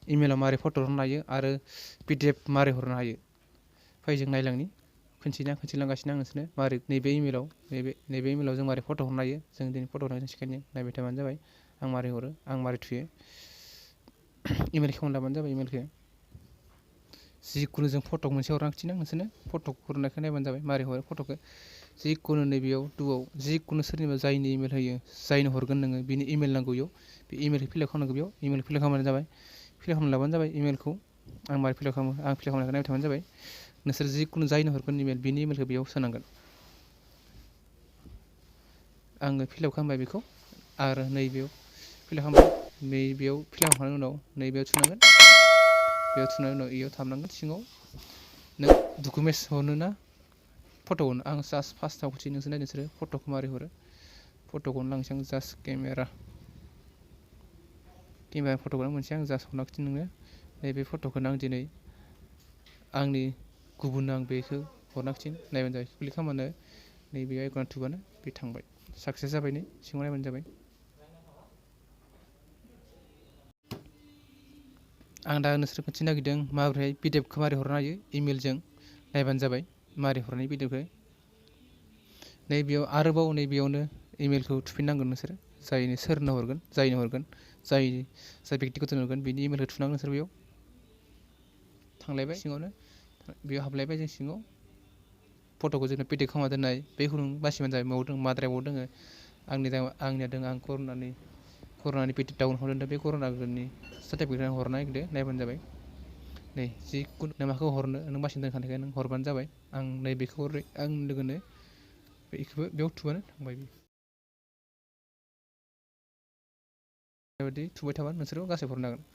इमेलाव मारै फट' हरनो हायो आरो PDF मारै हरनो हायो फै जों नायलांनि खोन्थिलांगासिनो आं नोंसोरनो मारै नैबे इमेलाव जों मारै फट' हरनो हायो जों दिनै फट' हरनायखौ सिखायनि नायबाय थाबानो जाबाय आं मारै हरो आं मारै थुयो इमेल खेवना लाबानो जाबाय इमेलखौ जिखुनु जों फट' मोनसे हरना खिन्थिना नोंसोरनो फट' हरनायखौ नायबानो जाबाय मारै हरो फट'खौ जिखुनु नैबेयाव टुआव जिखुनु सोरनिबा जायनो इमेल होयो जायनो हरगोन नोङो बिनि इमेल नांगौ इयाव बे इमेलखौ फिलआप खालामनांगौ बेयाव इमेल फिलआप खालामबानो जाबाय फिलआप खालामना लाबानो जाबाय इमेलखौ आं मारै फिलआप खालामो आं फिलआप खालामनायखौ नायबाय थाबानो जाबाय नोंसोर जिखुनु जायनो हरगोन इमेल बिनि इमेलखौ बेयाव सोनांगोन आङो फिलआप खालामबाय बेखौ आरो नैबेयाव फिलआप खालामबाय नैबेयाव फिलआप खालामखांनायनि उनाव नैबेयाव थुनांगोन बेयाव थुनायनि उनाव इयाव थांनांगोन सिङाव नों डकुमेन्टस हरनो ना फट' हरनो आं जास्ट फार्स्टआव खिन्थि नोंसोर नाय नोंसोरो फट'खौ मारै हरो फट'खौनो लांसै आं जास्ट केमेरा फट'खौनो मोनसे आं जास्ट हरना खिन्थि नोङो नैबे फट'खौनो आं दिनै आंनि गुबुननो आं बेखौ हरना खिन्थिनो नायबानो जाबाय क्लिक खालामबानो नैबेयाव आइकनाव थुबानो बे थांबाय साक्सेस जाबाय नै सिङाव नायबानो जाबाय आं दा नोंसोर खिन्थिनो नागिरदों माबोरैहाय PDFखौ मारै हरनो हायो इमेलजों नायबानो जाबाय मारै हरनाय PDFखौ नैबेयाव आरोबाव नैबेयावनो इमेलखौ थुफिननांगोन नोंसोर सोरनो हरगोन जाय बेक्तिगतनो हरगोन बिनि इमेलखौ थुनांगोन नोंसोर बेयाव थांलायबाय सिङावनो बेयाव हाबलायबाय जों सिङाव फट'खौ जोंनो PDF खालामना दोननाय बेखौ नों बासिबानो जाबाय मायाव दङ मा द्राइभआव दङ आंनिया दङ आं कर'नानि PDF डाउनलड खालामदों बे कर'नानि सार्टिफिकेटखौ हरनो नागिरदों नायबानो जाबाय नै जिखुनु नों माखौ हरनो नों बासिना दोनखानायखाय नों हरबानो जाबाय आं नैबेखौ हरो आं लोगोनो बेखौबो बेयाव थुबानो थांबाय बेबायदि थुबाय थाबानो नोंसोरो गासैबो हरनो हागोन